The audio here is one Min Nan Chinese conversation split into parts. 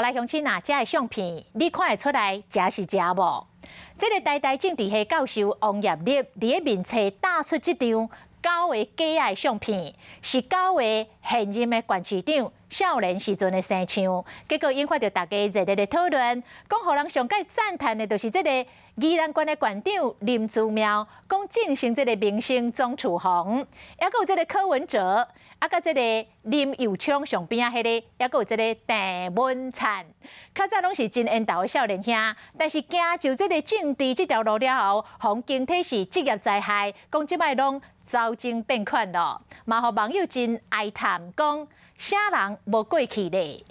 來鄉親啊，這个相片你看會出來，這是這無？這个台大政治系教授王業立佇咧面冊打出這張九个假的相片，是九个現任的縣市長少年時陣的生相，結果引發著大家熱烈的討論。講予人上蓋讚嘆的，就是這个宜蘭縣的縣長林姿妙，講晉升這个明星鍾楚紅，抑閣有這个柯文哲，啊，佮這个林右昌上邊仔彼个，抑閣有這个鄭文燦，較早攏是真緣投的少年兄，但是行就這个政治這條路了後，予人驚體是職業災害，講這擺攏走精變款咯，嘛予網友真哀嘆，講啥人無過去咧？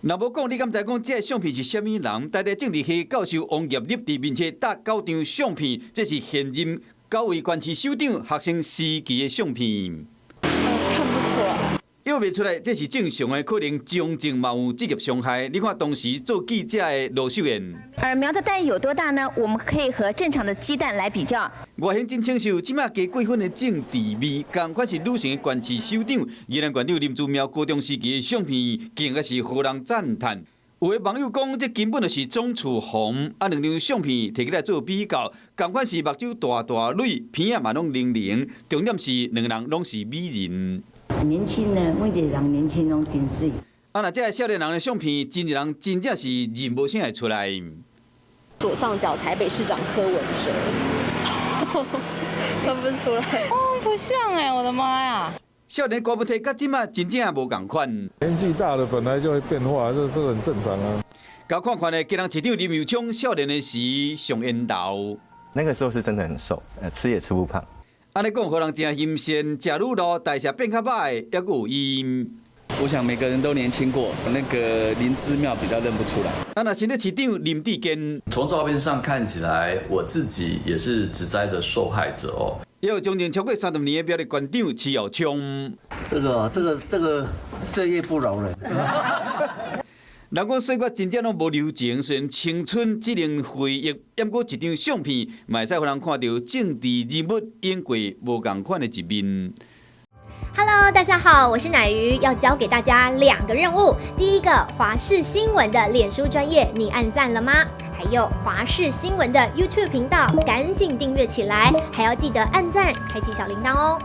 若無講，你敢知講這个相片是啥物人？台大政治系教授王業立佇面冊貼九張相片，這是現任九位縣市首長學生時期的相片。看不出來。臆袂出來，這是正常的，可能從政嘛有職業傷害。你看當時做記者的羅秀燕。而苗的蛋有多大呢？我們可以和正常的雞蛋來比較。外形真清秀，這馬加過分的政治味，仝款是女性的縣市首長，宜蘭縣長林姿妙高中時期的相片，更加是予人讚嘆。有的網友講，這根本就是鍾楚紅，啊，兩張相片提起來做比較，仝款是目睭大大蕊，鼻仔嘛攏靈靈，重點是兩个人攏是美人。年輕呢，每一個人年輕攏真媠。啊，若這个少年人的相片，真濟人真正是認無啥會出來。左上角台北市長柯文哲，看不出來。哦，不像哎，我的媽呀！少年郭文體佮這馬真正無仝款。年紀大了本來就會變化，這很正常啊。佮看看呢，基隆市長林右昌少年的時上緣投。那個時候是真的很瘦，吃也吃不胖。按呢講，予人真欣羨，食愈老代謝變較歹，猶閣有伊。我想每個人都年輕過，那個林姿妙比較認不出來。啊，若新竹市長林智堅，從照片上看起來，我自己也是職災的受害者哦。也有將近超過30年的苗栗縣長徐耀昌。這個歲月不饒人。人講歲月真正攏無留情，雖然青春只能回憶，毋過一張相片，嘛會使予人看著政治人物演過無仝款的一面。 Hello，大家好，我是乃瑜，要交給大家兩個任務。第一個，華視新聞的臉書專頁，你按讚了嗎？還有華視新聞的 YouTube 頻道，趕緊訂閱起來，還要記得按讚，開啟小鈴鐺哦。